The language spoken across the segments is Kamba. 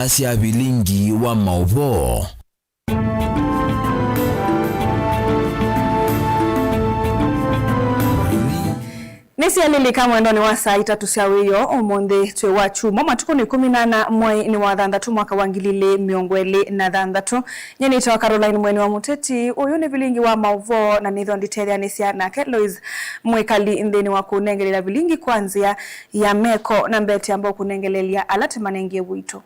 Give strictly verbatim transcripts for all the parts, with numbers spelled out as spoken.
Sya vilingi wa maũvoo. Nĩsyalilika mwendonĩ wa saa itatũ sya wĩoo ũmũnthĩ twĩ wa kyumwa, matukũ nĩ ĩkũmi na ana mwei nĩ wa thanthatũ mwaka wa ngili ilĩ mĩongo ĩlĩ na thanthatũ. Nyie nĩtawa Caroline Mweni wa Mũteti. Ũyũ nĩ vilingi wa maũvoo na nĩthwa nditetheanĩsya nake Lois Mwĩkali nthĩnĩ wa kũnengelelya vilingi kwa nzĩa ya meko, na mbete amba kũnengelelya ala tũmanengie witũ.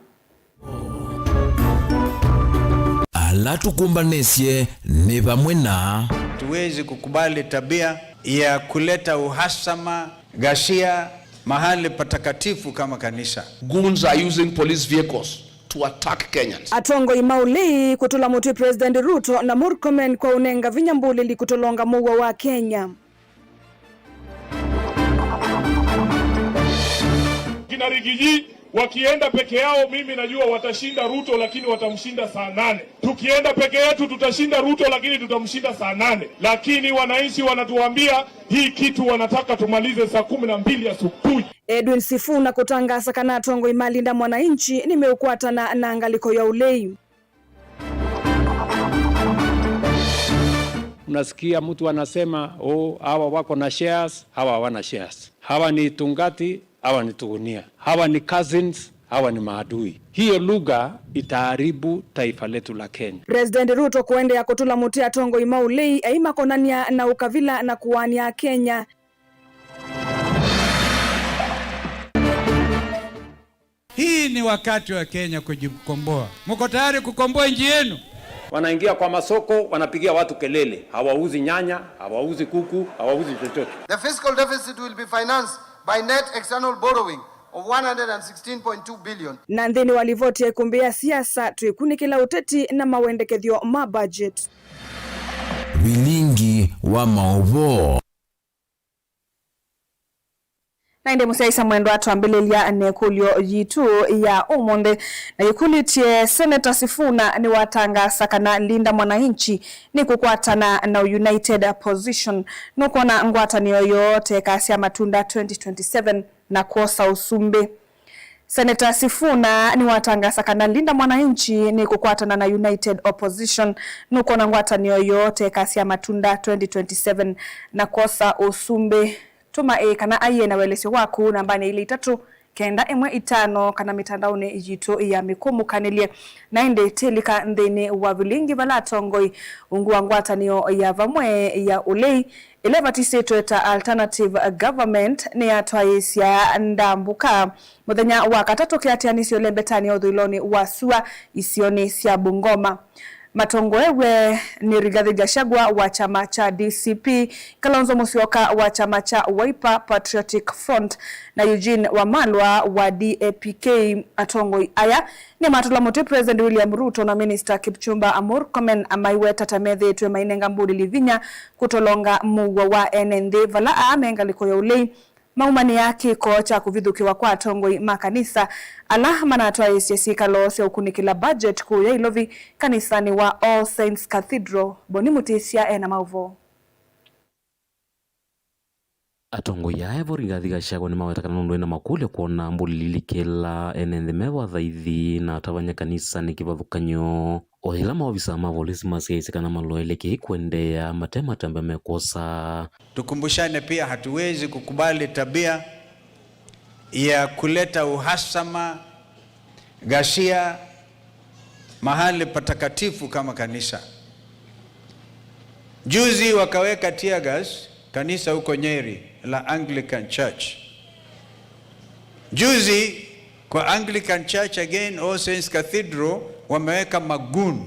Ala tũkũmbanĩsye nĩ vamwe na. Hatuwezi kukubali tabia ya kuleta uhasama, ghasia mahali patakatifu kama kanisa. Goons are using police vehicles to attack Kenyans. Atongoi ma ũlei kũtũla mũtĩ President Ruto na Murkomen kwa ũnenga vinya mbũlĩli kũtolonga mũuo wa Kenya. Kina Rigiji wakienda peke yao, mimi najua watashinda Ruto, lakini watamshinda saa nane. Tukienda peke yetu, tutashinda Ruto, lakini tutamshinda saa nane. Lakini wananchi wanatuambia hii kitu wanataka tumalize saa kumi na mbili asubuhi. Edwin Sifuna kũtangaasa kana atongoi ma Linda Mwananchi nĩmeũkwatana na ngalĩko ya ũlei. Unasikia mtu anasema, "Oh, hawa wako na shares, hawa hawana shares. Hawa ni tungati, hawa ni tugunia. Hawa ni cousins, hawa ni maadui." Hiyo lugha itaharibu taifa letu la Kenya. President Ruto kũendeea kũtũla mũtĩ atongoi ma ũlei aimakonany'a na ũkavila na kũaany'a Akenya. Hii ni wakati wa Kenya kujikomboa. Mko tayari kukomboa nchi yenu? Wanaingia kwa masoko, wanapigia watu kelele, hawauzi nyanya, hawauzi kuku, hawauzi chochote. The fiscal deficit will be financed by net external borrowing of one hundred and sixteen point two billion. Na nthĩnĩ wa livoti ya ikumbĩ ya siasa, twĩkunĩkĩla ũteti na mawendekethyo ma budget. Vilingi wa maũvoo. Na ĩndĩ mũsyaĩĩsya mwendwa, twambĩlĩlya na ĩkũlyo yitũ ya ũmũnthĩ, na yĩkũlĩtye, Senator Sifuna nĩwatangaasa kana Linda Mwananchi nĩkũkwatana na United Opposition. Nũkwona ngwatanĩo yoo ta ĩkasya matunda twenty twenty-seven na kwosa ũsumbĩ? Senator Sifuna nĩwatangaasa kana Linda Mwananchi nĩkũkwatana na United Opposition. Nũkwona ngwatanĩo yoo ta ĩkasya matunda twenty twenty-seven na kwosa ũsumbĩ? Tũma ĩĩ kana aiee na ũelesyo waku nambanĩ ilĩ itatũ kenda ĩmwe itano kana mĩtandaonĩ yitũ ya mĩkũmũkanĩlye. Na ĩndĩ tĩlika nthĩnĩ wa vilingi vala atongoi ungu wa ngwatanĩo ya vamwe ya ũlei ĩla ĩvatisĩtwe ta Alternative Government nĩyatwaĩĩsya ndambũka mũthenya wa katatũ kĩatĩanĩsyo lembetanĩ ya ũthũĩlonĩ wa sua isionĩ sya Bungoma. Matongoew'e nĩ Rigathi Gachagua wa kyama kya D C P, Kalonzo Musyoka wa kyama kya Wiper Patriotic Front, na Eugene Wamalwa wa D A P K. Atongoi aya nĩmatũla mũtĩ President William Ruto na Minister Kipchumba Murkomen, amaiweta ta methĩĩtwe mainenga mbũlĩli vinya kũtolonga mũuo wa ene nthĩ, vala aa me ngalĩko ya ũlei maumanĩa kĩko kya kũvithũkĩwa kwa atongoi ma kanisa ala manatwaĩĩsye syĩkalo sya ũkunĩkĩla budget kũũya Ilovi kanisanĩ wa All Saints Cathedral. Boni Mũtĩsya e na maũvoo. Atongoi aa vo Rigathi Gachagua nĩmaweta kana nũndũ ena makũlyo kwona mbũlĩli ilikĩla ene nthĩ me vathaithi na atavany'a kanisanĩ kĩvathũkany'o. O yĩla maovisaa ma volisi masyaĩĩsye kana maloele kĩĩ kũendeea, mate matambya mekwosa. Tukumbushane pia, hatuwezi kukubali tabia ya kuleta uhasama, ghasia mahali patakatifu kama kanisa. Juzi wakaweka tear gas kanisa huko Nyeri la Anglican Church. Juzi kwa Anglican Church again, All Saints Cathedral, wameweka magoon.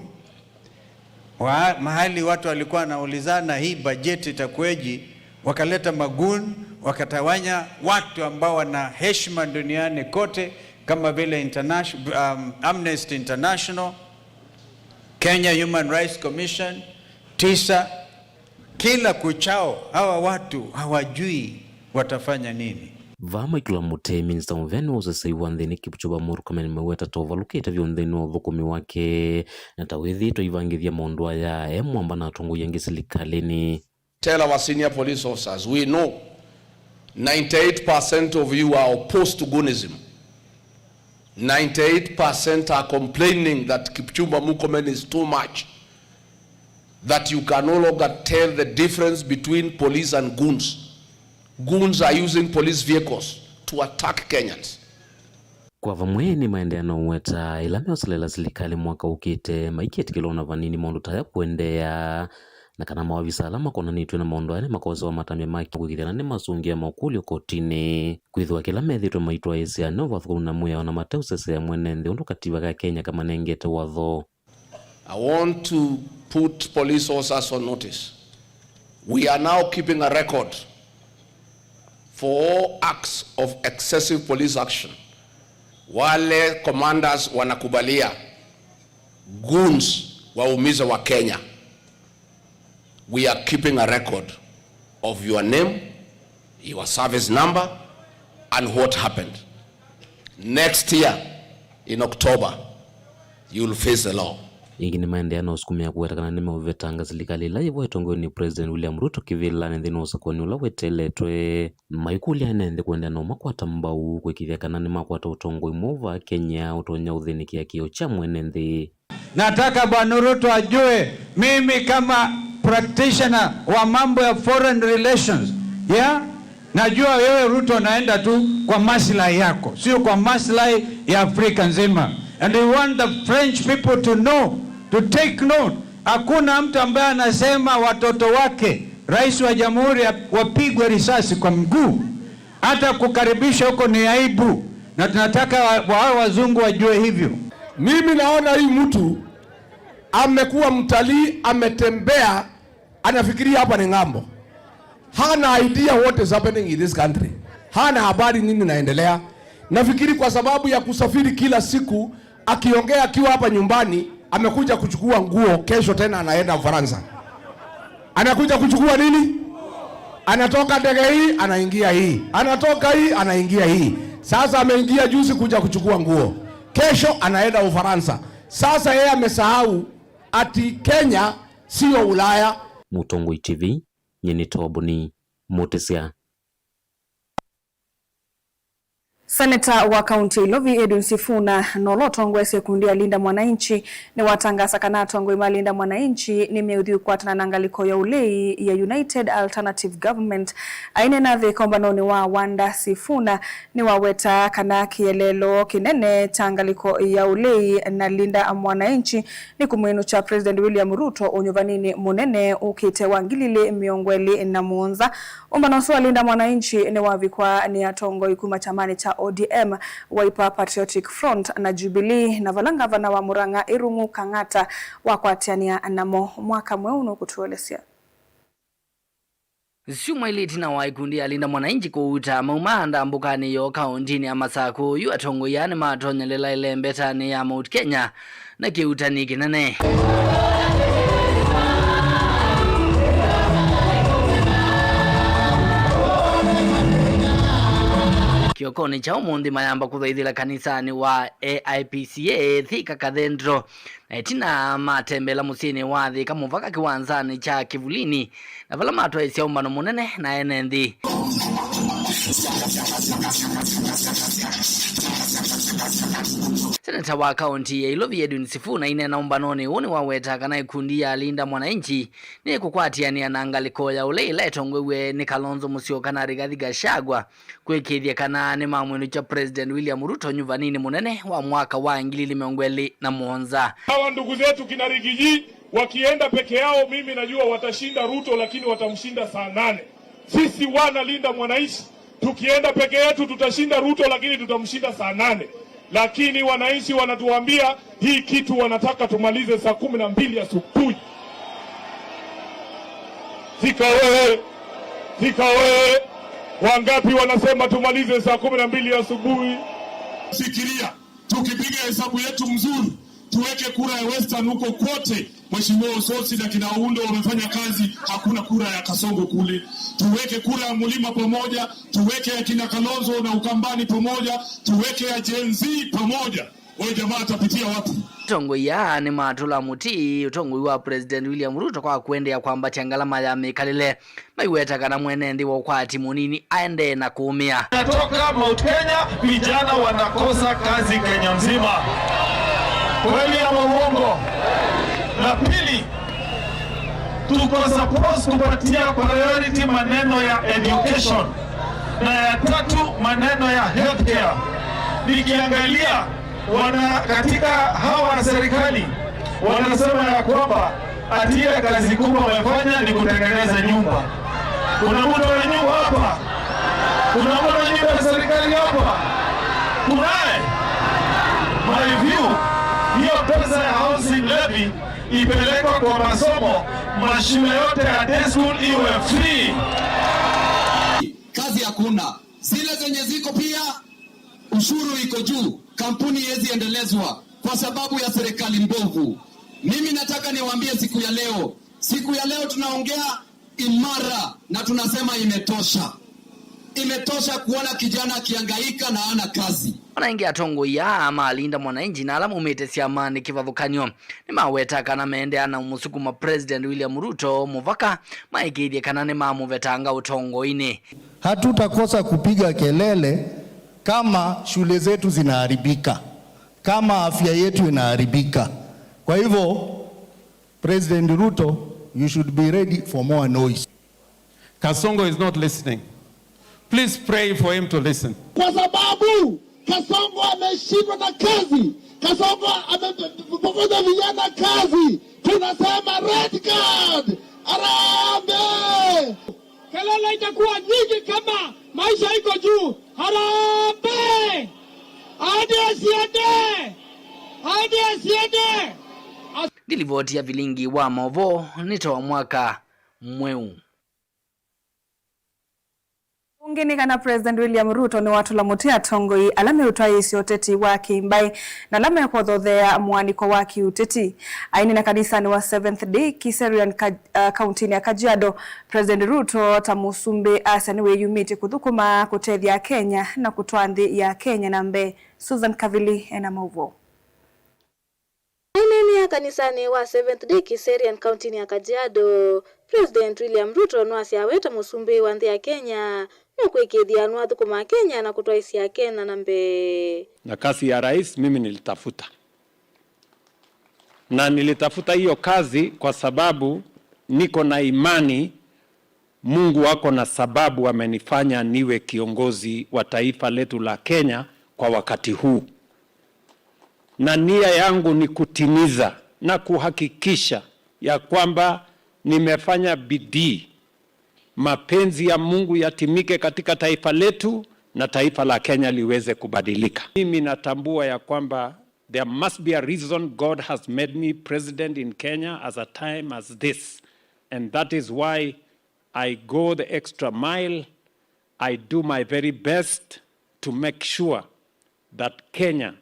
Wa-, mahali watu walikuwa wanaulizana hii bajeti itakuwaje, wakaleta magoon, wakatawanya watu ambao wana heshima duniani kote, kama vile internation-, um, Amnesty International, Kenya Human Rights Commission, tisa. Kila kuchao, hawa watu hawajui watafanya nini. Vaa maikũla mũtĩ, Minista mũvea nĩ wa ũseseĩ wa nthĩnĩ Kipchumba Murkomen nĩmeweta ta ũvalũkĩte vyũ nthĩnĩ wa ũthũkũmi wake, na ta wĩthĩĩtwe aivangĩthya maũndũ aya e mwamba na atongoi angĩ silikalĩnĩ. Tell our senior police officers, we know ninety-eight percent of you are opposed to goonism. Ninety-eight percent are complaining that Kipchumba Murkomen is too much, that you can no longer tell the difference between police and goons. Goons are using police vehicles to attack Kenyans. Kwa vamwe nĩmaendeea na ũweta ĩla meũselela silikalĩ mwaka ũkĩte, maikĩtĩkĩlwa ona vanini maũndũ ta aya kũendeea, na kana maovisa ala makonanĩtw'e na maũndũ aya nĩmakosewa matambya ma kwĩkĩthya kana nĩmasũngĩa makũlyo kotinĩ, kwĩthĩwa kĩla methĩĩtwe maitwaĩĩsya nĩ ũvathũkanu na mwĩao na mateũsesea mwene nthĩ ũndũ kativa ka Kenya kamanengete watho. I want to put police officers on notice. We are now keeping a record for all acts of excessive police action. Wale commanders wanakubalia goons waumize wa Kenya, we are keeping a record of your name, your service number, and what happened. Next year, in October, you will face the law. Ĩngĩ nĩmaendeea na ũsukumĩa kũweta kana nĩmeũvetanga silikalĩ ĩla yĩvo ĩtongoew'e nĩ President William Ruto kĩvĩlanĩ nthĩnĩ wa ũsakũani ũla weteletwe. Maikũlya ene nthĩ kũendeea na ũmakwata mbau kwĩkĩthya kana nĩmakwata ũtongoi mweũ vaa Kenya ũtonya ũthĩnĩkĩa kĩĩo kya mwene nthĩ. Nataka Bwana Ruto ajue mimi kama practitioner wa mambo ya foreign relations, yeah? Najua wewe Ruto unaenda tu kwa maslahi yako, sio kwa maslahi ya Afrika nzima. And we want the French people to know, to take note. Hakuna mtu ambaye anasema watoto wake, rais wa jamhuri, wapigwe risasi kwa mguu. Hata kukaribisha huko ni aibu, na tunataka wa, wa, wazungu wajue hivyo. Mimi naona hii mtu amekuwa mtalii, ametembea, anafikiria hapa ni ng'ambo. Hana idea what is happening in this country. Hana habari nini naendelea. Nafikiri kwa sababu ya kusafiri kila siku, akiongea akiwa hapa nyumbani, amekuja kuchukua nguo, kesho tena anaenda Ufaransa. Anakuja kuchukua nini? Anatoka ndege hii, anaingia hii. Anatoka hii, anaingia hii. Sasa ameingia juzi kuja kuchukua nguo. Kesho anaenda Ufaransa. Sasa yeye amesahau ati Kenya sio Ulaya. Mũtongoi T V, nyie nĩ Toboni Mũtĩsya. Seneta wa kaunti ya Ilovi Edwin Sifuna, na ũla ũtongoesye ikundi ya Linda Mwananchi, nĩwatangasa kana atongoi ma Linda Mwananchi nĩmeũthi ũkwatana na ngalĩko ya ũlei ya United Alternative Government. Aineena thĩ kombanonĩ wa Wanda, Sifuna nĩwawetaa kana kĩeleelo kĩnene kya ngalĩko ya ũlei na Linda Mwananchi nĩ kũmwĩnũkya President William Ruto ũnyuvaninĩ mũnene ũkĩte wa ngili ilĩ mĩongo ĩlĩ na mũonza. Ũmbano ũsu wa Linda Mwananchi nĩwavikwa nĩ atongoi kuma kyamanĩ kya O D M, Wiper Patriotic Front na Jubilee, na vala ngavana wa Murang'a Irungu Kang'ata wakwatĩanĩa namo. Mwaka Mweũ nũkũtũelesya. Syumwa ilĩ ĩtina wa ikundi ya Linda Mwananchi kũuta mauma ndambũkanĩ yoo kaũntinĩ ya Masakũ, yu atongoi aa nĩmatonyelela ĩlembetanĩ ya Mount Kenya na kĩuutani kĩnene. Kĩokonĩ kya ũmũnthĩ mayamba kũthaithĩla kanisanĩ wa A I P C A Thika Cathedral, na ĩtina matembela mũsyĩnĩ wa Thika mũvaka kĩwanzanĩ kya Kĩvulini, na vala matwaĩsya ũmbano mũnene na ene nthĩ. Seneta wa kaũnti ya Ilovi Edwin Sifuna aineena ũmbanonĩ ũũ nĩwawetaa kana ĩkundi ya Linda Mwananchi nĩkũkwatĩanĩa na ngalĩko ya ũlei ĩla ĩtongoew'e nĩ Kalonzo Musyoka na Rigathi Gachagua kwĩkĩĩthya kana nĩmamwĩnũkya President William Ruto nyuvaninĩ mũnene wa mwaka wa ngili ilĩ mĩongo ĩlĩ na mũonza. Hawa ndugu zetu kina Rigiji wakienda peke yao, mimi najua watashinda Ruto, lakini watamshinda saa nane. Sisi wana Linda Mwananchi, tukienda peke yetu tutashinda Ruto, lakini tutamshinda saa nane. Lakini wananchi wanatuambia hii kitu wanataka tumalize saa kumi na mbili asubuhi. Thika oye! Thika oye! Wangapi wanasema tumalize saa kumi na mbili asubuhi? Fikiria, tukipiga hesabu yetu mzuri, tuweke kura ya Western huko kwote, Mheshimiwa Osotsi na kina Oundo wamefanya kazi, hakuna kura ya Kasongo kule. Tuweke kura ya Mulima pamoja, tuweke ya kina Kalonzo na Ukambani pamoja, tuweke ya Gen Z pamoja. Huyu jamaa atapitia wapi? Atongoi aa nĩmatũla mũtĩ ũtongoi wa President William Ruto kwa kũendeea kwambatya ngalama ya mĩkalĩle, maiweta kana mwene nthĩ wa ũkwati mũnini aendee na kũũmĩa. Natoka Mount Kenya, vijana wanakosa kazi Kenya mzima. Kweli ama uongo? La pili, tuko supposed kupatia priority maneno ya education, na ya tatu maneno ya healthcare. Nikiangalia wana katika hawa serikali wanasema ya kwamba ati ile kazi kubwa wamefanya ni kutengeneza nyumba. Kuna mtu ana nyumba hapa? Kuna mtu ana nyumba ya serikali hapa? Kunaye? My view, hiyo pesa ya housing levy ipelekwa kwa masomo, mashule yote ya day school iwe free. Kazi hakuna. Zile zenye ziko pia, ushuru iko juu, kampuni haiwezi endelezwa kwa sababu ya serikali mbovu. Mimi nataka niwaambie siku ya leo, siku ya leo tunaongea imara na tunasema imetosha. Imetosha kuona kijana akihangaika na hana kazi. Ona ĩngĩ, atongoi aa ma Linda Mwananchi na ala maumĩte syamanĩ kĩvathũkany'o nĩmaweta kana meendeea na ũmũsukuma President William Ruto mũvaka maĩkĩĩthye kana nĩmamũvetanga ũtongoinĩ. Hatutakosa kupiga kelele kama shule zetu zinaharibika, kama afya yetu inaharibika. Kwa hivyo, President Ruto, you should be ready for more noise. Kasongo is not listening. Please pray for him to listen. Kwa sababu Kasongo ameshindwa na kazi, Kasongo amepokonya vijana kazi, tunasema red card! Harambee! Kelele itakuwa nyingi kama maisha iko juu. Harambee! Ahadi asiende! Ahadi asiende! As- Nĩ livoti ya vilingi wa maũvoo nĩ ta wa mwaka mweũ. Ũngĩ nĩ kana President William Ruto nĩwatũla mũtĩ atongoi ala meũtwaĩĩsya ũteti wa kĩmbaĩ na ala mekũthothea mũanĩko wa kĩũteti. Aineena kanisanĩ wa Seventh Day Kiserian Ka-, uh, kauntinĩ ya Kajiado, President Ruto ta mũsumbĩ asya nĩwĩyumĩtye kũthũkũma kũtethya Akenya na kũtwaa nthĩ ya Kenya na mbee. Susan Kavili ena maũvoo. Aineenea kanisanĩ wa Seventh Day Kiserian kauntinĩ ya Kajiado, President William Ruto nĩwasya we ta mũsumbĩ wa nthĩ ya Kenya nũkwĩkĩĩthya nũathũkũma Kenya na kũtwaĩsya Kenya na mbee. Na kazi ya rais mimi nilitafuta. Na nilitafuta hiyo kazi kwa sababu niko na imani Mungu ako na sababu amenifanya niwe kiongozi wa taifa letu la Kenya kwa wakati huu. Na nia yangu ni kutimiza na kuhakikisha ya kwamba nimefanya bidii mapenzi ya Mungu yatimike katika taifa letu na taifa la Kenya liweze kubadilika. Mimi natambua ya kwamba there must be a reason God has made me president in Kenya as a time as this. And that is why I go the extra mile. I do my very best to make sure that Kenya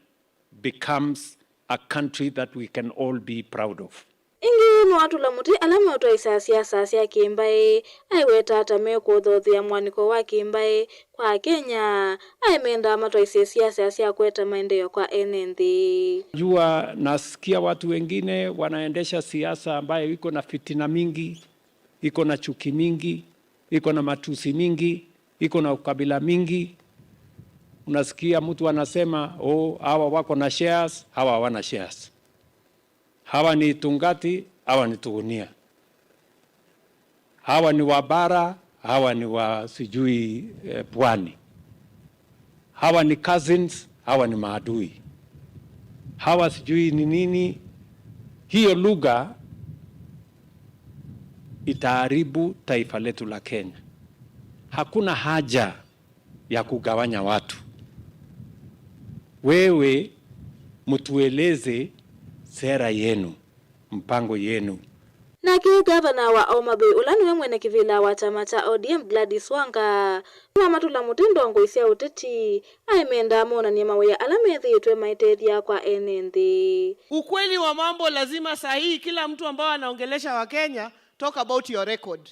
becomes a country that we can all be proud of. Ĩngĩ nĩwatũla mũtĩ ala meũtwaĩsya siasa sya kĩmbaĩ, aiweta ta mekũthothea mũanĩko wa kĩmbaĩ kwa Akenya, aimenda matwaĩsye siasa sya kũeta maendeeo kwa ene nthĩ. Jua nasikia watu wengine wanaendesha siasa ambayo iko na fitina mingi, iko na chuki mingi, iko na matusi mingi, iko na ukabila mingi. Unasikia mtu anasema, "Oh, hawa wako na shares, hawa hawana shares. Hawa ni Tungati, hawa ni Tugunia. Hawa ni wa bara, hawa ni wa sijui, eh, pwani. Hawa ni cousins, hawa ni maadui. Hawa sijui ni nini." Hiyo lugha itaharibu taifa letu la Kenya. Hakuna haja ya kugawanya watu. Wewe mtueleze sera yenu, mpango yenu. Nake ngavana wa Homa Bay, ũla nĩwe mwene kĩvĩla wa kyama kya O D M, Gladys Wanga, nĩwamatũla mũtĩ ndongoi sya ũteti, aimenda monanie mawĩa ala methĩĩtwe maitethya kwa ene nthĩ. Ukweli wa mambo, lazima saa hii kila mtu ambao anaongelesha Wakenya, talk about your record.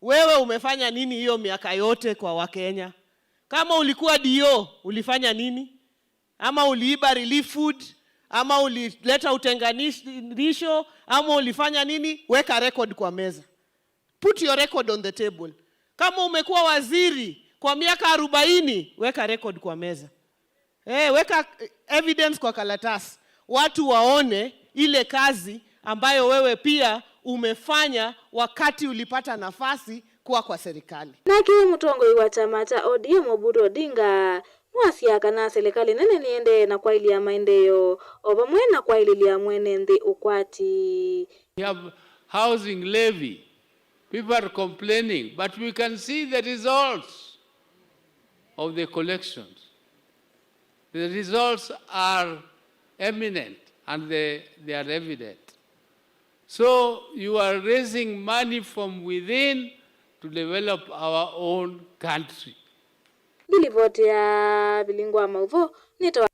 Wewe umefanya nini hiyo miaka yote kwa Wakenya? Kama ulikuwa D O, ulifanya nini? ama uliiba relief food, ama ulileta utenganisho, ama ulifanya nini, weka record kwa meza. Put your record on the table. Kama umekuwa waziri kwa miaka arobaini, weka record kwa meza. Eh, weka, eh, evidence kwa karatasi. Watu waone ile kazi ambayo wewe pia umefanya wakati ulipata nafasi kuwa kwa serikali. Nake mũtongoi wa kyama kya O D M Oburu Odinga nĩwasyaa kana silikalĩ nene nĩendee na kwaĩlya maendeeo o vamwe na kwaĩlĩlya mwene nthĩ ũkwati. We have housing levy. People are complaining, but we can see the results of the collections. The results are eminent and they, they are evident. So you are raising money from within to develop our own country. Nĩ livoti ya Vilingi wa Maũvoo nĩtawa.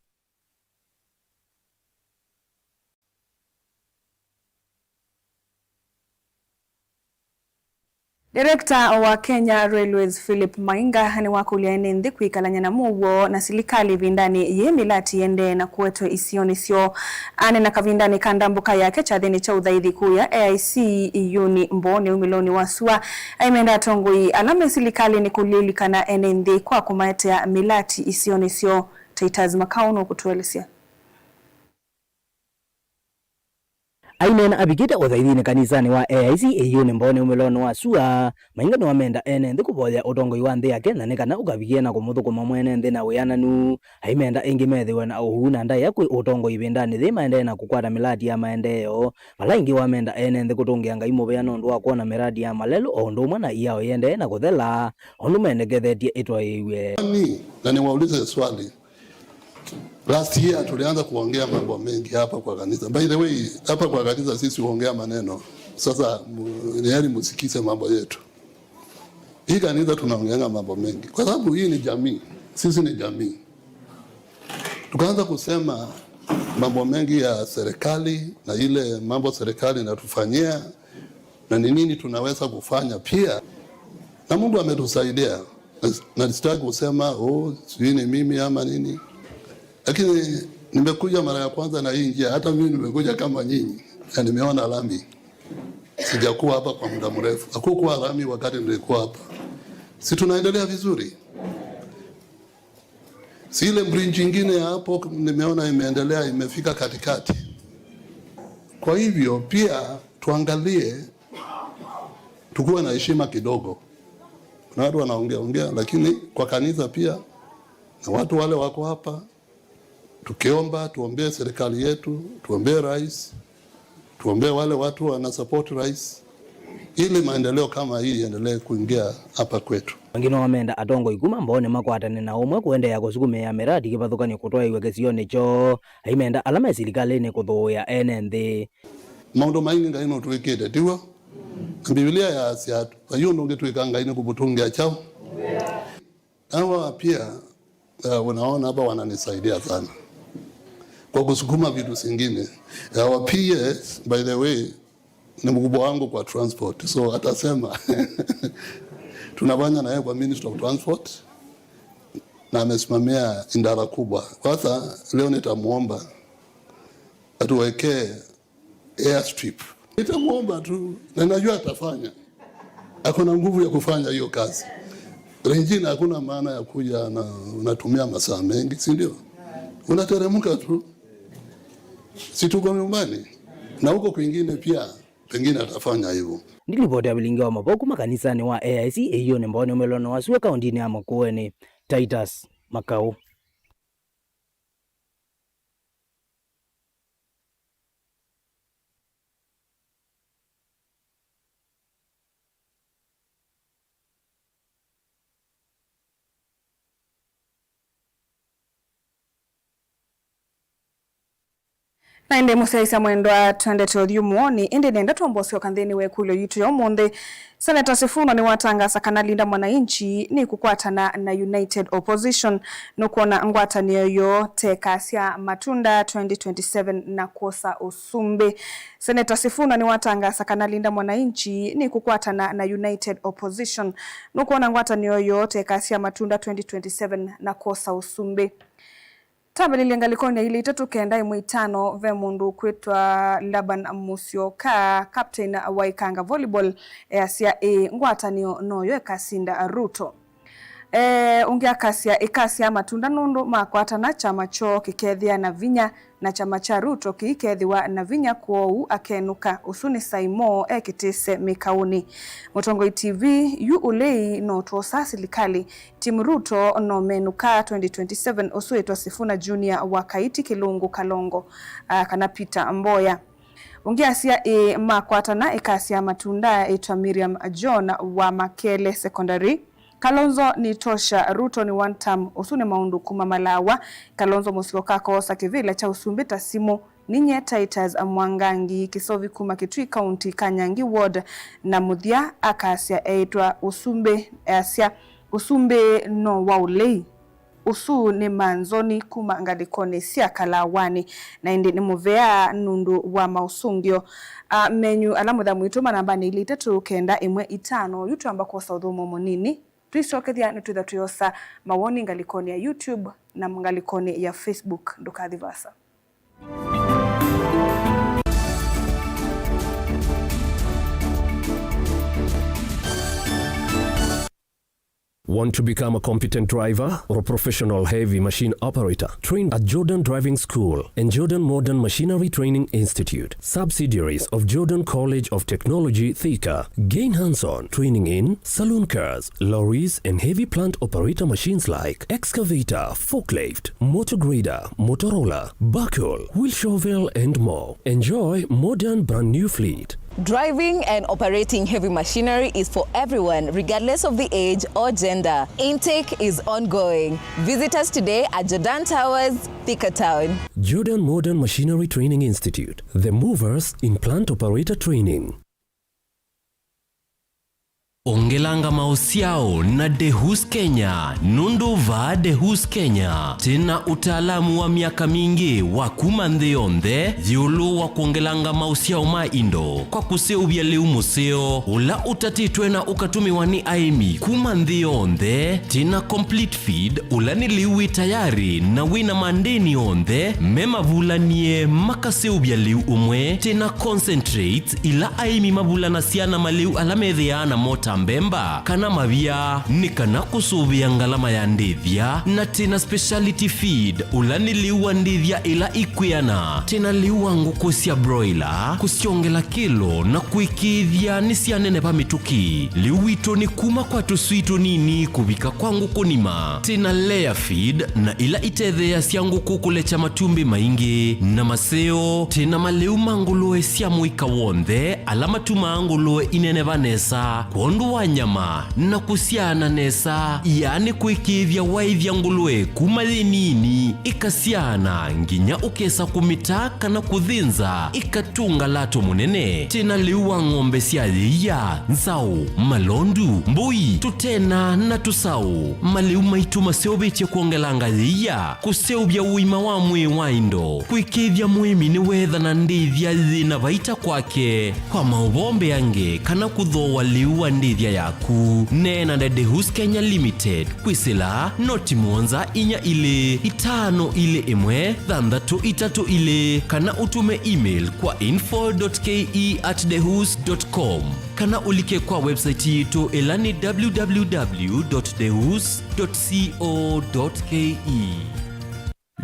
Director wa Kenya Railways Philip Mainga nĩwakũlya ene nthĩ kwĩkalany'a na mũuo na silikalĩ ĩvindanĩ yĩĩ mĩlati ĩendee na kũetwe isionĩ syoo. Aneena kavindanĩ ka ndambũka yake kyathĩnĩ kya ũthaithi kũya A I C ĩiũnĩ Mbooni umĩlonĩ wa sua, aimenda atongoi ala me silikalĩnĩ kũlilikana ene nthĩ kwa kũmaetea mĩlati isionĩ syoo. Titus Makau nũkũtũelesya. Aineena avikĩte ũthaithinĩ kanisanĩ wa A I C ĩiũnĩ Mbooni umĩlonĩ wa sua, Mainga nĩwamenda ene nthĩ kũvoya ũtongoi wa nthĩ ya Kenya nĩ kana ũkavikie na kũmũthũkũma mwene nthĩ na wĩananu. Aimenda ĩngĩ methĩwe na ũuu na ndaĩa kwĩ ũtongoi ĩvindanĩ yĩĩ maendee na kũkwata mĩlati ya maendeeo, vala ĩngĩ wamenda ene nthĩ kũtũngĩa Ngai mũvea nũndũ wa kwona mĩlati ya malelũ o ũndũ ũmwe na iao ĩendee na kũthela, o ũndũ mendekethetye ĩtwaĩĩw'e. Nani? Na niwaulize swali. Last year tulianza kuongea mambo mengi hapa kwa kanisa. By the way, hapa kwa kanisa sisi huongea maneno. Sasa mu-, ni heri musikize mambo yetu. Hii kanisa tunaongeanga mambo mengi. Kwa sababu hii ni jamii. Sisi ni jamii. Tukaanza kusema mambo mengi ya serikali na ile mambo serikali inatufanyia na ni nini tunaweza kufanya pia. Na Mungu ametusaidia. Na, na sitaki kusema, "Oh, sijui ni mimi ama nini." Lakini nimekuja mara ya kwanza na hii njia, hata mimi nimekuja kama nyinyi. Na nimeona lami. Sijakuwa hapa kwa muda mrefu. Hakukuwa lami wakati nilikuwa hapa. Si tunaendelea vizuri? Si ile bridge ingine ya hapo nimeona imeendelea, imefika katikati. Kwa hivyo pia tuangalie, tukuwe na heshima kidogo. Kuna watu wanaongea ongea, lakini kwa kanisa pia, na watu wale wako hapa, tukiomba, tuombee serikali yetu, tuombee rais, tuombee wale watu wana support rais, ili maendeleo kama hii iendelee kuingia hapa kwetu. Angĩ no menda atongoi kuma Mbooni makwatane na ũmwe kũendeea kũsukumĩa mĩradi kĩvathũkany'o kũtwaĩw'a kĩsionĩ kyoo. Aimenda ala me silikalĩnĩ kũthũĩa ene nthĩ. Maũndũ maingĩ Ngai nũtwĩkĩte, tiw'o? Na Biblia yaasya, "Vai ũndũ ũngĩ twĩka Ngai nĩ kũmũtũngĩa kyaũ." Hawa pia, uh, unaona hapa wananisaidia sana kwa kusukuma vitu zingine. Hawa P S, by the way, ni mkubwa wangu kwa transport. So atasema tunafanya na yeye kwa Ministry of Transport na amesimamia idara kubwa. Kwanza leo nitamuomba atuwekee airstrip. Nitamwomba tu, na najua atafanya. Ako na nguvu ya kufanya hiyo kazi. Regina, hakuna maana ya kuja na unatumia masaa mengi, si ndio? Unateremka tu. Si tuko nyumbani? Na huko kwingine pia, pengine atafanya hivyo. Nĩ livoti ya Vilingi wa Maũvoo kuma kanisanĩ wa A I C ĩiũnĩ Mbooni umĩlonĩ wa sua kaũndĩnĩ ya Makueni, Titus Makau. Na ĩndĩ mũsyaĩĩsya mwendwa, twendete ũthyũ mũonĩ, ĩndĩ nenda twomba ũsyoka nthĩnĩ wa ĩkũlyo yitũ ya ũmũnthĩ. Seneta Sifuna nĩwatangaasa kana Linda Mwananchi nĩkũkwatana na United Opposition nũkwona ngwatanĩo yoo ta ĩkasya matunda twenty twenty-seven na kwosa ũsumbĩ. Seneta Sifuna nĩwatangaasa kana Linda Mwananchi nĩkũkwatana na United Opposition nũkwona ngwatanĩo yoo ta ĩkasya matunda twenty twenty-seven na kwosa ũsumbĩ. Twambĩlĩlye ngalĩkonĩ ya ilĩ itatũ kenda ĩmwe itano, ve mũndũ ũkwĩtwa Laban Musyoka, captain wa Ikanga Volleyball, easya ĩĩ, ngwatanĩo noyo ĩkasinda Ruto. E, ũngĩ akasya ĩkasyaa matunda nũndũ makwatana, kyama kyoo kĩkethĩa na vinya, na kyama kya Ruto kĩikethĩwa na vinya, kwoou akenũka. Ũsu nĩ Saimo ekĩtĩse mĩkaũnĩ. Mũtongoi T V, yu ũlei no twosaa silikalĩ. Team Ruto no menũka twenty twenty-seven, ũsu wĩtwa Sifuna Junior wa Kaiti Kĩlũngũ Kalongo, ah, kana Peter Mboya. Ũngĩ asya ĩĩ, makwatana ĩkasyaa matunda, ĩtwa Miriam John wa Makele Secondary. Kalonzo nĩ tosha, Ruto nĩ one term, ũsu nĩ maũndũ kuma Malawa. Kalonzo Musyoka akoosa kĩvĩla kya ũsumbĩ ta simũ. Ninye Titus Mwangangi Kĩsovi kuma Kitui County, Kanyangi Ward, na mũthya akasya eĩtwa ũsumbĩ, easya, ũsumbĩ no wa ũlei. Ũsu nĩ Manzoni kuma ngalĩkonĩ sya Kalawanĩ, na ĩndĩ nĩ mũvea nũndũ wa maũsũngĩo, a, menyu ala mũthya mũitũma nambanĩ ilĩ itatũ kenda ĩmwe itano. Yu twamba kwosa ũthũmũo mũnini, tũisokethya nĩtwĩtha twĩosa mawoni ngalĩkonĩ ya YouTube na ngalĩkonĩ ya Facebook. Ndũkathi vasa. Want to become a competent driver or a professional heavy machine operator? Trained at Jordan Driving School and Jordan Modern Machinery Training Institute, subsidiaries of Jordan College of Technology, Thika. Gain hands-on training in saloon cars, lorries, and heavy plant operator machines like excavator, forklift, motor grader, motor roller, backhoe, wheel shovel, and more. Enjoy modern brand new fleet. Driving and operating heavy machinery is for everyone, regardless of the age or gender. Intake is ongoing. Visit us today at Jordan Towers, Thika Town. Jordan Modern Machinery Training Institute, the movers in plant operator training. Ongelanga maũsyao na Dehus Kenya, nũndũ vaa Dehus Kenya twĩ na ũtaalamu wa myaka mingĩ wa kuma nthĩ yonthe ĩũlũ wa kwongelanga maũsyao ma indo kwa kũseũvya lĩu mũseo ũla ũtatĩtwe na ũkatũmĩwa nĩ aĩmi kuma nthĩ yonthe. Twĩ na complete feed, ũla nĩ lĩu wĩ tayarĩ na wĩ na mandĩni onthe me mavulanie makaseũvya lĩu ũmwe. Twĩ na concentrates, ila aĩmi mavulanasya na malĩu ala methĩaa namo ta mbemba kana mavia, nĩ kana kũsũvĩa ngalama ya ndĩthya. Na twĩ na speciality feed, ũla nĩ lĩu wa ndĩthya ila ikwĩana. Twĩ na lĩu wa ngũkũ sya broiler, kũsyongela kĩlo na kũĩkĩĩthya nĩsyaneneva mĩtũkĩ. Lĩu witũ nĩ kuma kwa tũswii tũnini kũvika kwa ngũkũ nima. Twĩ na layer feed na ila itetheeasya ngũkũ kũlekya matumbĩ maingĩ na maseo. Twĩ na malĩu ma ngũlũe sya mũika w'onthe ala matumaa ngũlũe ineneva nesa kwondũ wa nyama na kũsyaana nesa, yaani kũĩkĩĩthya waĩthya ngũlũe kuma yĩ nini ĩkasyaana nginya ũkesa kũmĩta kana kũthĩnza ĩkatũnga lato mũnene. Twĩ na lĩu wa ng'ombe sya yĩia, nzaũ, malondu, mbũi, tũtena na tũsaũ. Malĩu maitũ maseũvĩtye kwongelanga yĩia, kũseũvya ũima wa mwĩĩ wa indo, kũĩkĩĩthya mũĩmi nĩweetha na ndĩthya yĩ na vaita kwake. Kwa maũvoo mbeange kana kũthooa lĩu wa ndĩthya yaku, neena na Dehus Kenya Limited kwĩsĩla noti mũonza inya ilĩ itano ilĩ ĩmwe thanthatũ itatũ ilĩ, kana ũtũme email kwa info dot K E at dehus dot com, kana ũlike kwa website yitũ, ĩla nĩ w w w dot dehus dot co dot K E.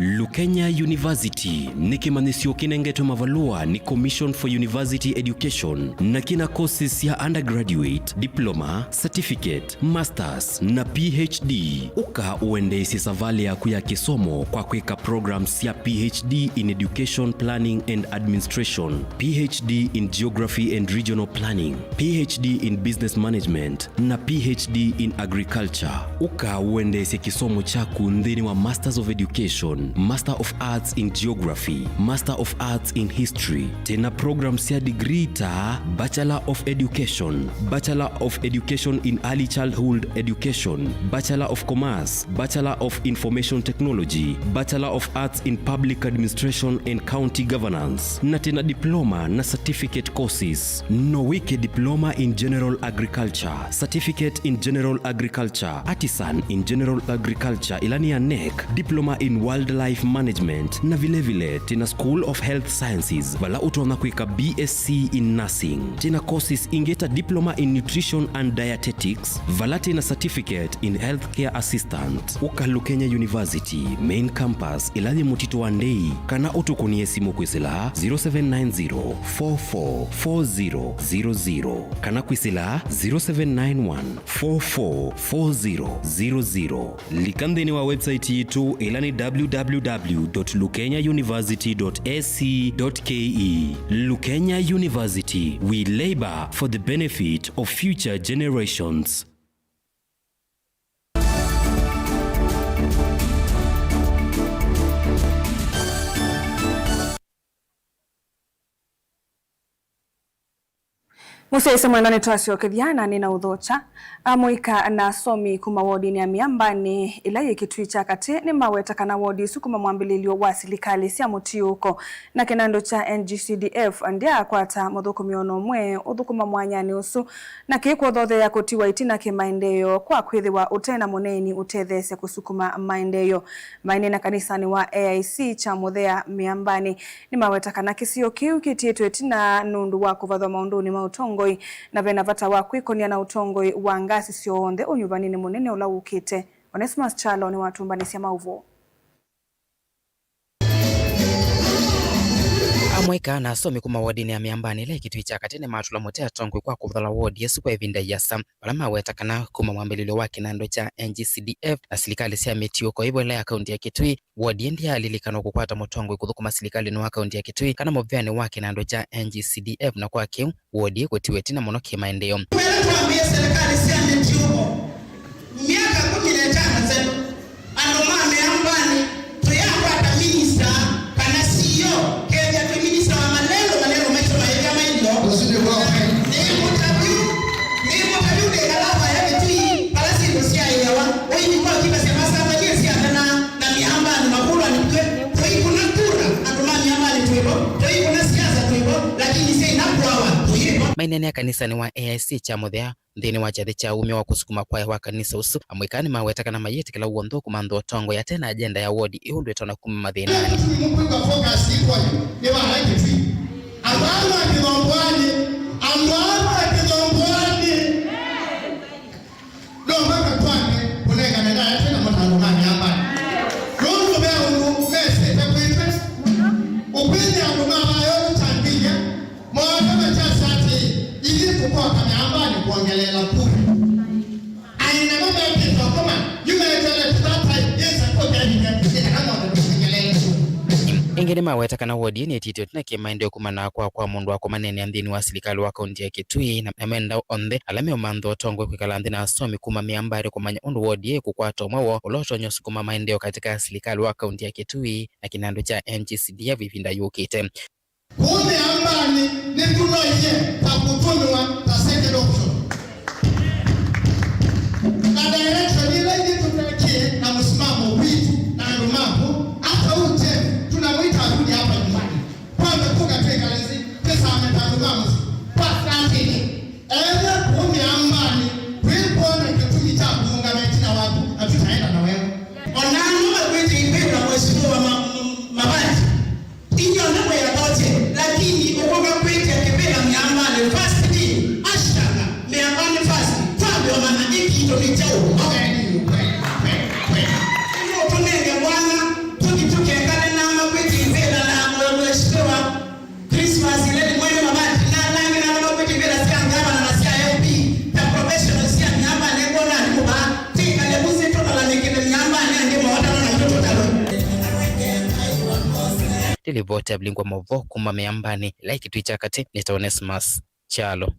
Lukenya University nĩ kĩmanyĩsyo kĩnengetwe mavalũa nĩ Commission for University Education na kĩna courses sya undergraduate, diploma, certificate, masters na P H D. Ũka ũendeesye savalĩ yaku ya kĩsomo kwa kwĩka programs sya P H D in Education Planning and Administration, P H D in Geography and Regional Planning, P H D in Business Management, na P H D in Agriculture. Ũka ũendeesye kĩsomo kyaku nthĩnĩ wa Masters of Education, Master of Arts in Geography, Master of Arts in History. Twĩ na programs sya degree ta Bachelor of Education, Bachelor of Education in Early Childhood Education, Bachelor of Commerce, Bachelor of Information Technology, Bachelor of Arts in Public Administration and County Governance, na twĩ na diploma na certificate courses. No wĩke Diploma in General Agriculture, Certificate in General Agriculture, Artisan in General Agriculture, ĩla nĩ ya nec, Diploma in Wild Life Management, na vilevile twĩna School of Health Sciences, vala ũtonya kwĩka B S C in Nursing. Twĩna courses ingĩ ta Diploma in Nutrition and Dietetics, vala twĩna Certificate in Healthcare Assistant. Ũka Lukenya University, Main Campus, ĩla yĩ Mũtitũ wa Ndei, kana ũtũkũnĩe simũ kwĩsĩla zero seven nine zero, four four four zero zero zero, kana kwĩsĩla zero seven nine one, four four four zero zero zero. Lika nthĩnĩ wa website yitũ, ĩla nĩ W W W dot lukenya university dot A C dot K E. Lukenya University, we labor for the benefit of future generations. Mũsyaĩĩsya mwendwa, nĩtwasyokethya na nĩnaũthokya. Amũika na asomi kuma wodinĩ ya Mĩambanĩ ĩla yĩ Kĩtui kya Katĩ nĩmaweta kana wodi ĩsu kuma mwambĩlĩlyo wa silikalĩ sya mũtiũũko na kĩnandũ kya N G C D F ndyaakwata mũthũkũmi ona ũmwe ũthũkũma mwanyanĩ ũsu, na kĩĩ kwothotheea kũtiwa ĩtina kĩmaendeeo kwa kwĩthĩwa ũte na mũneeni ũtetheesya kũsukuma maendeeo. Maineena kanisanĩ wa A I C kya Mũthea Mĩambanĩ, nĩmaweta kana kĩsio kĩu kĩtiĩtwe ĩtina nũndũ wa kũvathwa maũndũnĩ ma ũtongoi, na vena vata wa kwĩkũnĩa na ũtongoi wa ngasi syonthe ũnyuvaninĩ mũnene ũla wũkĩte. Onesmus Kyalo nĩwatũmbanĩsya maũvoo. Amũika na asomi kuma wodinĩ ya Mĩambanĩ ĩla ĩ Kĩtui kya Katĩ nĩmatũla mũtĩ atongoi kwa kũthola wodi ĩsu kwa ĩvinda ĩasa, vala maweta kana kuma mwambĩlĩlyo wa kĩnandũ kya N G C D F na silikalĩ sya mĩtiũũko ĩvo ĩla ya kaunti ya Kĩtui, wodi ĩĩ ndĩyalilikanwa kũkwata mũtongoi kũthũkũma silikalĩnĩ wa kaunti ya Kĩtui kana mũvĩanĩ wa kĩnandũ kya N G C D F, na kwa kĩu, wodi ĩĩ kũtiwa ĩtina mũno kĩmaendeeo. Twĩla twambĩĩe silikalĩ sya mĩtiũũko myaka kũmi na ĩtano nzelu, andũ ma Mĩambanĩ tũyaakwata minista kana C E O, kethĩa twĩ minista wa malelũ, malelũ maitũ maĩvya mailyo. Ũsu nĩ wa Ngai. Nĩ mũtavyu, nĩ mũtavyu ndĩkalaa vaya Kĩtui, vala syĩndũ syaĩawa, ũithi kwa kĩva sya masavanie syathana, na Mĩambanĩ makũlwa nĩ kw'e, tũikũna kura, andũ ma Mĩambanĩ twĩ vo, tũikũna siasa twĩ vo, lakini syaina kũawa tũyĩ vo. Maineenea kanisanĩ wa A I C kya Mũthea, nthĩnĩ wa kyathĩ kya umya wa kũsukuma kwaya wa kanisa ũsu, amũika nĩmaweta kana mayĩtĩkĩla w'o nthũkũma nthũ ũtongoi ate na agenda ya wodi ĩĩ ũndũ ĩtonya kuma mathĩnanĩ. Mũtumi mũkwĩkwa focus yĩkwanyũ nĩ vala Kĩtui. Andũ aa ma Kĩthomboanĩ, andũ aa ma Kĩthomboanĩ. No mpaka twange kũnengane na ate na matano ma Mĩambanĩ. Nũndũ ve ũndũ mesĩte kwĩtwe. Ũkwĩthĩa andũ ma vayo tũtambĩlya. Mawatha makyasya atĩĩ, ithyĩ tũkoka Mĩambanĩ kwongeleela kura. Aĩ namo mekĩte ũkoma, yu meteelete that time yĩsa kũtethĩthya nĩ kana mothe tũkwongeleele kura. Ĩngĩ nĩmaweta kana wodi ĩĩ nĩtĩtwe ĩtina kĩmaendeeo kumana na kwaa kwa mũndũ wa kũmaneenea nthĩnĩ wa silikalĩ wa kaunti ya Kĩtui, na, na menda onthe ala meũmantha ũtongoi kwĩkala nthĩ na asomi kuma Mĩambanĩ kũmanya ũndũ wodi ĩĩ ĩkũkwata ũmwe woo ũla ũtonya ũsukuma maendeeo katĩ ka silikalĩ wa kaunti ya Kĩtui na kĩnandũ kya N G C D F ĩvinda yũkĩte. Kũũ Mĩambanĩ nĩtũnoie ta kũtũmĩwa ta second option. Na direction ĩla ithyĩ tũtekĩe na mũsimamo witũ na andũ maku, hata huu Jeff, tunamwita arudi hapa nyumbani. Kwanza kũka twĩkale nthĩ, twĩsame ta andũ ma mũsyĩ. Kwa starting, ethĩa kũũ Mĩambanĩ, twĩkwona kĩtumi kya kũũngama ĩtina waku, na tũtaenda na wewe. Ona andũ makwĩte ivĩndwa mheshimiwa ma-, ma-, Mavati. Inyuĩ ona mwĩathokye, lakini ũkũka kwĩtya kĩvĩla Mĩambanĩ first thing, hashtag Mĩambanĩ first, twambe ũmanya ĩkĩ itũmi kyaũ. Okay, kweli, kweli, kweli. Nũtũnenge mwanya, tũthi tũkekale na makwĩtya ivĩla na mwe-, mheshimiwa Christmas ĩla nĩ mwene Mavati, na nangĩ na makwĩtya ivĩla sya ngavana na sya M P, ta professionals sya Mĩambanĩ, kwona alimũ vaa, twĩkale mũsyĩ tũtalanĩkĩle Mĩambanĩ angĩ mawatano na itũ tũtalwe. Nĩ livoti ya Vilingwa Maũvoo kuma Mĩambanĩ, ĩla ĩ Kĩtui kya Katĩ, nĩtawa Onesmus Kyalo.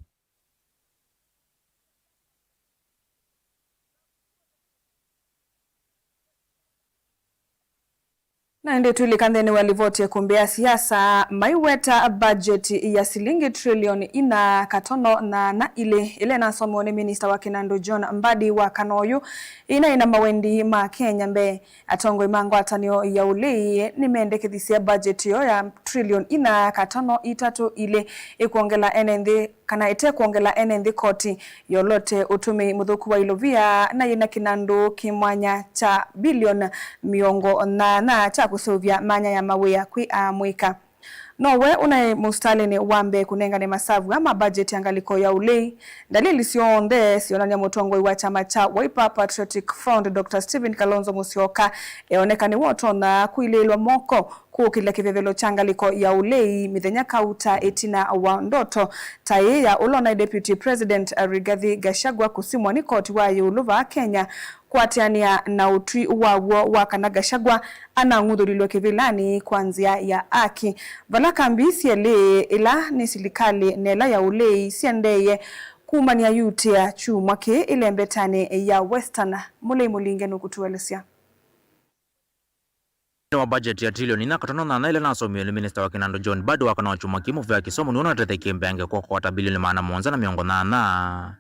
Na ĩndĩ twĩlika nthĩnĩ wa livoti ya ĩkũmbĩ ya siasa, maiweta budget ya silingi trilioni inya katono na na ilĩ, ĩla ĩnasomewa nĩ minista wa kĩnandũ John Mbadi wa kana ũyũ, ĩna ĩna mawendi ma Kenya mbee. Atongoi ma ngwatanĩo ya ũlei nĩmendekethisye budget ĩyo ya trilioni inya katono itatũ ilĩ ĩkwongela ene nthĩ kana ĩte kwongela ene nthĩ koti yolote ũtũmĩi mũthũku wa ilovia, na yĩna kĩnandũ kĩ mwanya kya bilioni mĩongo nyanya kya kũseũvya manya ya mawĩa kwĩ amũika. Nowe ũnaĩ mũsitalĩnĩ wa mbee kũnengane masavua ma budget ya ngalĩko ya ũlei. Ndalili syonthe syonany'a mũtongoi wa kyama kya Wiper Patriotic Front, Doctor Stephen Kalonzo Musyoka, eoneka nĩwe ũtonya kũilĩĩlwa moko kũũkĩlya kĩvevelo kya ngalĩko ya ũlei mĩthenya kauta ĩtina wa ndoto ta ĩĩ ya ũla ũnaĩ Deputy President Rigathi Gachagua kũsimwa nĩ koti wa ĩũlũ vaa Kenya, kũatĩanĩa na ũtwi waw'o wa kana Gachagua anang'uthũlilwe kĩvĩlanĩ kwa nzĩa ya aki, vala kambi syelĩ, ĩla nĩ silikalĩ na ĩla ya ũlei, syendeeye kumany'a yutĩa kyumwa kĩĩ ĩlembetanĩ ya Western. Mũlei Mũlinge nũkũtũelesya. Nthĩnĩ wa budget ya trilioni inya katono nyanya ĩla nasomiwe nĩ minista wa kĩnandũ John Mbadi wakana wa kyumwa kĩĩ, mũvea kĩsomo nĩw'o ũnatethekie mbenge kũkota bilioni maana mũonza na mĩongo nyanya.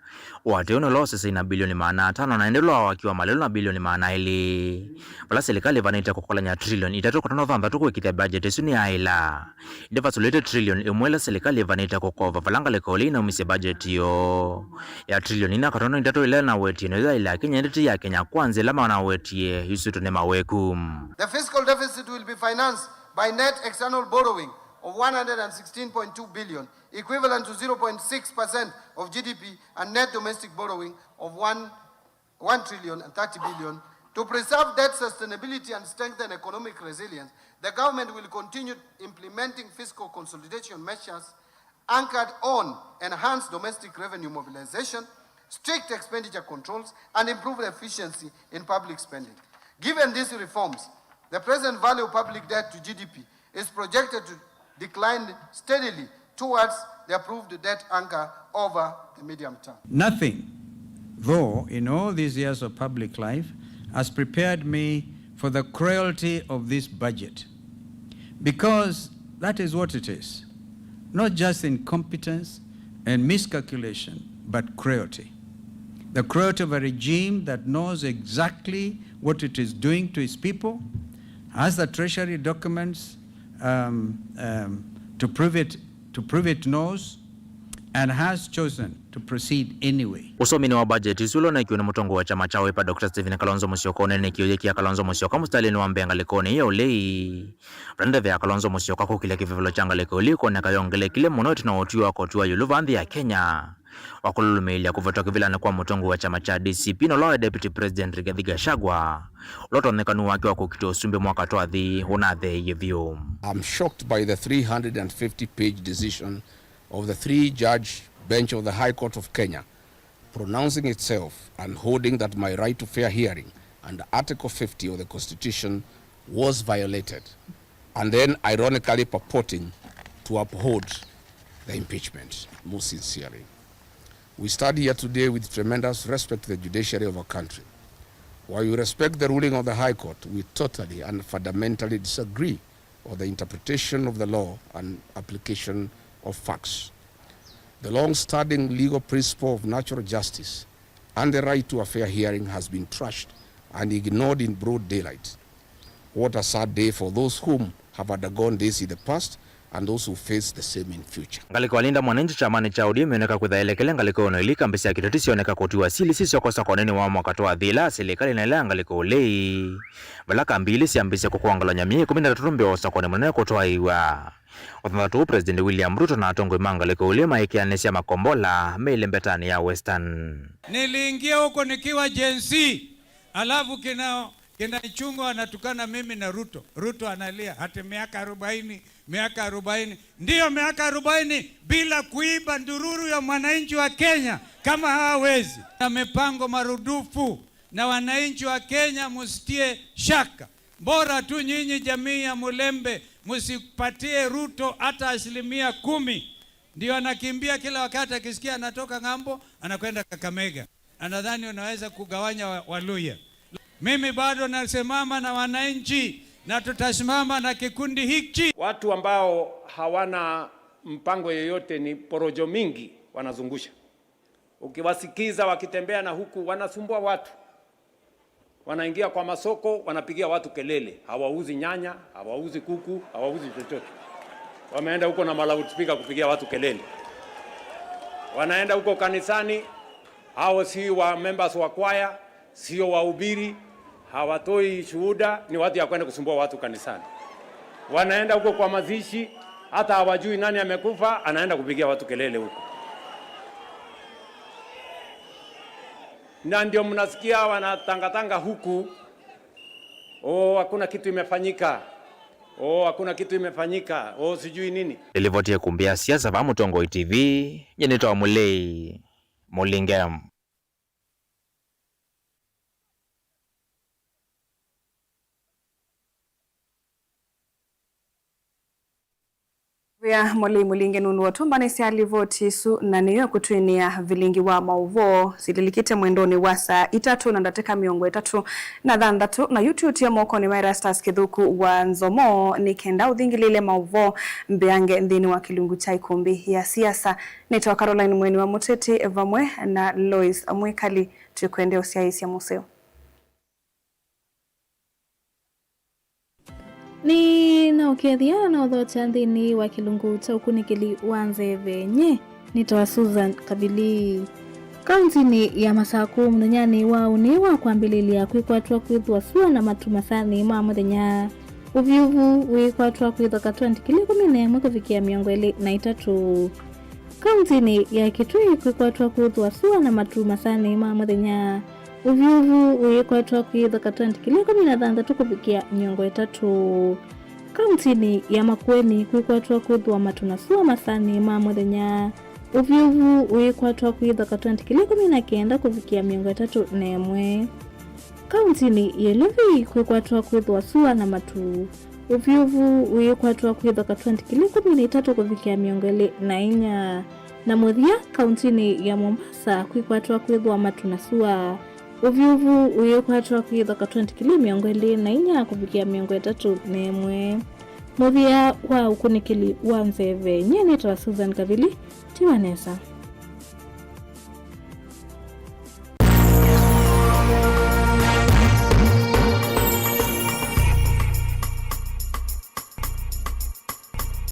Ũatĩĩo nĩ ũla ũsesei na bilioni maana atano, na ĩndĩ ũla wa waki wa malelũ na bilioni maana elĩ. Vala silikalĩ ĩvanĩte kũkolany'a trilioni itatũ katono thanthatũ kũĩkĩĩthya budget ĩsu nĩyaĩla. Ĩndĩ vasũlĩte trilioni ĩmwe ĩla silikalĩ ĩvanĩte kũkova vala ngalĩko ĩla inaumisye budget yoo ya trilioni inya katono itatũ ĩla nawetie nĩyo yaĩlaa Kenya, ĩndĩ ti ya Kenya Kwanza ĩla manawetie yusĩtwe nĩ maweku. The fiscal deficit will be financed by net external borrowing of one hundred and sixteen point two billion, equivalent to zero point six percent of G D P, and net domestic borrowing of one one trillion and thirty billion. To preserve debt sustainability and strengthen economic resilience, the government will continue implementing fiscal consolidation measures anchored on enhanced domestic revenue mobilization, strict expenditure controls, and improved efficiency in public spending. Given these reforms, the present value of public debt to G D P is projected to decline steadily towards the approved debt anchor over the medium term. Nothing, though, in all these years of public life has prepared me for the cruelty of this budget, because that is what it is. Not just incompetence and miscalculation, but cruelty. The cruelty of a regime that knows exactly what it is doing to its people, has the treasury documents, um, um, to prove it, to prove it knows, and has chosen to proceed anyway. Ũsominĩ wa budget ĩsu ũla ũneekiwe nĩ mũtongoi wa kyama kya Wiper, Doctor Stephen Kalonzo Musyoka, ũneenekie ũyĩkĩa Kalonzo Musyoka mũsitalĩnĩ wa mbee ngalĩkonĩ ya ũlei. Vala ndeve ya Kalonzo Musyoka kũkĩlya kĩvevelo kya ngalĩko ĩla ĩkwoneka yongelekile mũno ĩtina wa ũtwi wa koti wa ĩũlũ vaa nthĩ ya Kenya wa kũlũlũmĩĩlya kũvetwa kĩvĩlanĩ kwa mũtongoi wa kyama kya D C P na ũla waĩ Deputy President Rigathi Gachagua, ũla ũtonyekanu wake wa kũkitwa ũsumbĩ mwaka twathi ũnatheeie vyũ. I'm shocked by the three hundred and fifty page decision of the three judge bench of the High Court of Kenya pronouncing itself and holding that my right to fair hearing under Article fifty of the Constitution was violated, and then ironically purporting to uphold the impeachment. Most sincerely. We stand here today with tremendous respect to the judiciary of our country. While we respect the ruling of the High Court, we totally and fundamentally disagree on the interpretation of the law and application of facts. The long-standing legal principle of natural justice and the right to a fair hearing has been trashed and ignored in broad daylight. What a sad day for those whom have undergone this in the past and those who face the same in future. Ngalĩko ya Linda Mwananchi kyamanĩ kya O D M yoneka kwĩtha elekele ngalĩko ĩno ĩla ikambĩ sya kĩteti syoneka kũtiwa sili sisyokosa kwa ũnene wa mwaka twathi ĩla ya silikalĩ na ĩla ya ngalĩko ũlei, vala kambi ilĩ syambĩĩsye kũkwangalany'a myei ĩkũmi na ĩtatũ mbee wa ũsakuanĩ mũnene kũtwaĩwa. Wathanthatũ ũũ, President William Ruto na atongoi ma ngalĩko ũlei maĩkĩanĩsya makombola me ĩlembetanĩ ya Western. Niliingia huko nikiwa Gen Z, alafu kina, kina Ichung'wah anatukana mimi na Ruto. Ruto analia, ati miaka arobaini, miaka arobaini. Ndiyo, miaka arobaini bila kuiba ndururu ya mwananchi wa Kenya kama hawawezi. Na mipango marudufu, na wananchi wa Kenya msitie shaka. Bora tu nyinyi jamii ya Mulembe, msipatie Ruto hata asilimia kumi. Ndio anakimbia kila wakati, akisikia anatoka ng'ambo, anakwenda Kakamega. Anadhani unaweza kugawanya wa-, Waluhya. Mimi bado nasimama na wananchi na tutasimama na kikundi hiki. Watu ambao hawana mpango yoyote ni porojo mingi wanazungusha. Ukiwasikiza wakitembea na huku, wanasumbua watu. Wanaingia kwa masoko, wanapigia watu kelele. Hawauzi nyanya, hawauzi kuku, hawauzi chochote. Wameenda huko na ma loudspeaker kupigia watu kelele. Wanaenda huko kanisani, hao si wa members wa kwaya, sio wahubiri, hawatoi shuhuda, ni watu ya kwenda kusumbua watu kanisani. Wanaenda huko kwa mazishi, hata hawajui nani amekufa, anaenda kupigia watu kelele huko. Na ndio mnasikia wanatangatanga huku, "Oh, hakuna kitu imefanyika. Oh, hakuna kitu imefanyika. Oh, sijui nini." Nĩlivotie kumbi ya siasa va Mũtongoi T V, nye nĩtawa Mũlei Mũlinge. Vea Mũlei Mũlinge nũndũ wa tũmbanĩsya livoti isu, na nĩyo kũtwinĩa vilingi wa maũvoo sililikite mwendonĩ wa saa itatũ na ndatĩka mĩongo ĩtatũ na thanthatũ, na yu twĩũtie mokonĩ ma Erastus Kĩthũku wa Nzomo nĩ kenda ũthingĩlĩle maũvoo mbeange nthĩnĩ wa kĩlungu kya ikumbi ya siasa. Nĩtawa Caroline Mweni wa Mũteti vamwe na Lois Mwikali. Twĩkwendea ũsyaĩĩsya mũseo. Nĩnaũkethya na ũthokya nthĩnĩ wa kĩlungu kya ũkunĩkĩli wa nzeve. Nye nĩtawa Susan Kavili. Kauntinĩ ya Masakũ, mũthenyanĩ wa ũnĩ wa kwambĩlĩlya kwĩkwatwa kwĩthwa sua na matu masanĩ ma mũthenya. Ũvyũvu wĩkwatwa kwĩthwa katwenti kĩla ĩkũmi na ĩmwe kũvikĩa mĩongo ĩlĩ na itatũ. Kauntinĩ ya Kitui kwĩkwatwa kwĩthwa sua na matu masanĩ ma mũthenya. Ũvyũvu wĩkwatwa kwĩthwa katwenti kĩla ĩkũmi na thanthatũ kũvikĩa mĩongo ĩtatũ. Kauntinĩ ya Makueni kwĩkwatwa kwĩthwa matu na sua masanĩ ma mũthenya. Ũvyũvu wĩkwatwa kwĩthwa katwenti kĩla ĩkũmi na kenda kũvikĩa mĩongo ĩtatũ na ĩmwe. Kauntinĩ ya Ilovi kwĩkwatwa kwĩthwa sua na matu. Ũvyũvu wĩkwatwa kwĩthwa katwenti kĩla ĩkũmi na itatũ kũvikĩa mĩongo ĩlĩ na inya. Na mũthya, kauntinĩ ya Mombasa kwĩkwatwa kwĩthwa matu na sua. Ũvyũvu wĩkwatwa kwĩthwa katwenti kĩla mĩongo ĩlĩ na inya kũvikĩa mĩongo ĩtatũ na ĩmwe. Mũthya wa ũkunĩkĩli wa nzeve, nye nĩtawa Susan Kavili. Tiwa nesa.